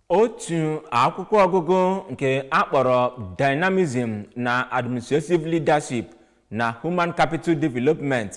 Otu akwụkwọ ọgụgụ nke akpọrọ Dynamism na Administrative Leadership na Human Capital Development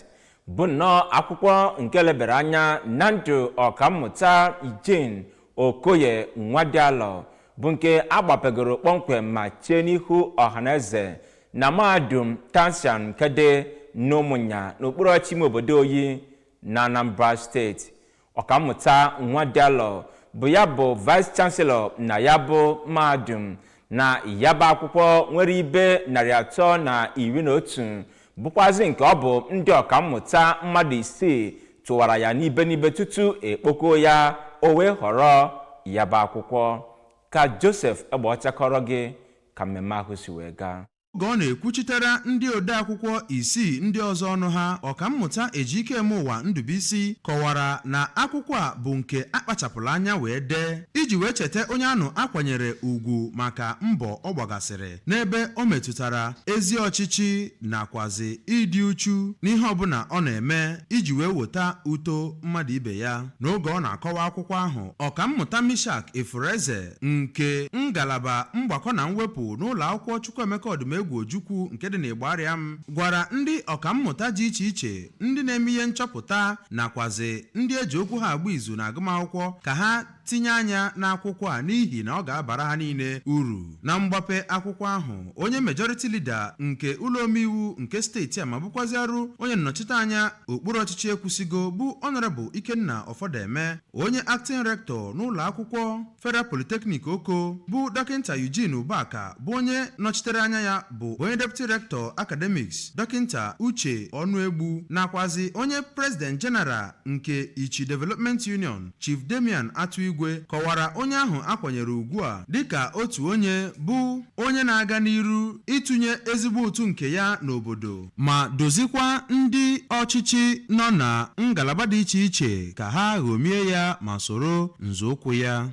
bụ nnọọ akwụkwọ nke lebara anya na ndụ Ọkammụta Jane Okoye Nwadialọ, bụ nke agbapegoro kpọmkwem ma chee n'ihu ọhaneze na Mahadum Tansian nke dị n'Ụmụnya, n'okpuru ọchịchị ime obodo Oyi na Anambra Steeti. Ọkammụta Nwadialọ bụ ya bụ Vice Chancellor na ya bụ mahadum. Na ya bụ akwụkwọ nwere ibe 311, bụkwazi nke ọ bụ ndị ọkammụta mmadụ isii tụwara ya n'ibe n'ibe tutu ekpokoo ya, o wee họrọ ya bụ akwụkwọ. Ka Joseph Egbeọcha kọrọ gị ka mmemme ahụ si wee gaa. Oge ọ na-ekwuchitere ndị odeakwụkwọ isii ndị ọzọ ọnụ ha, Ọkammụta Ejike Ụwa Ndubuisi kọwara na akwụkwọ a bụ nke akpachapụrụ anya wee dee iji wee cheta onye anụ akwanyere ugwu maka mbọ ọ gbagasịrị n'ebe o metụtara ezi ọchịchị nakwazi ịdị uchu n'ihe ọbụla ọ na-eme iji wee weta uto mmadụ ibe ya. N'oge ọ na-akọwa akwụkwọ ahụ, Ọkammụta Mishak Ifureze nke ngalaba mgbakọ na mwepụ n'ụlọ akwụkwọ Chukwuemeka Ọdụmegwu Ojukwu nke dị n'Ịgbariam gwara ndị ọkammụta dị iche iche, ndị na-eme ihe nchọpụta nakwazi ndị eji okwu ha agba izu na agụmakwụkwọ ka ha tinye anya n'akwụkwọ a, n'ihi na ọ ga-abara ha niile uru. Na mgbape akwụkwọ ahụ, onye majority leader nke ụlọ omeiwu nke steeti a ma bụkwaziarụ onye nnọchiteanya okpuru ọchịchị Ekwusigo, bụ Honorable Ikenna Ọfọdeme, onye acting rector n'ụlọ akwụkwọ Federal Polytechnic Oko, bụ Dọkịnta Eugene Ubaka, bụ onye nọchitere anya ya bụ onye deputy rector academics, Dọkịnta Uche Ọnụegbu, nakwazi onye president general nke Ichi Development Union, Chief Damian Atụigwe, kọwara onye ahụ akwanyere ugwu a dịka otu onye bụ onye na-aga n'iru ịtụnye ezigbo ụtụ nke ya n'obodo ma dozikwa ndị ọchịchị nọ na ngalaba dị iche iche ka ha ghomie ya ma soro nzọụkwụ ya.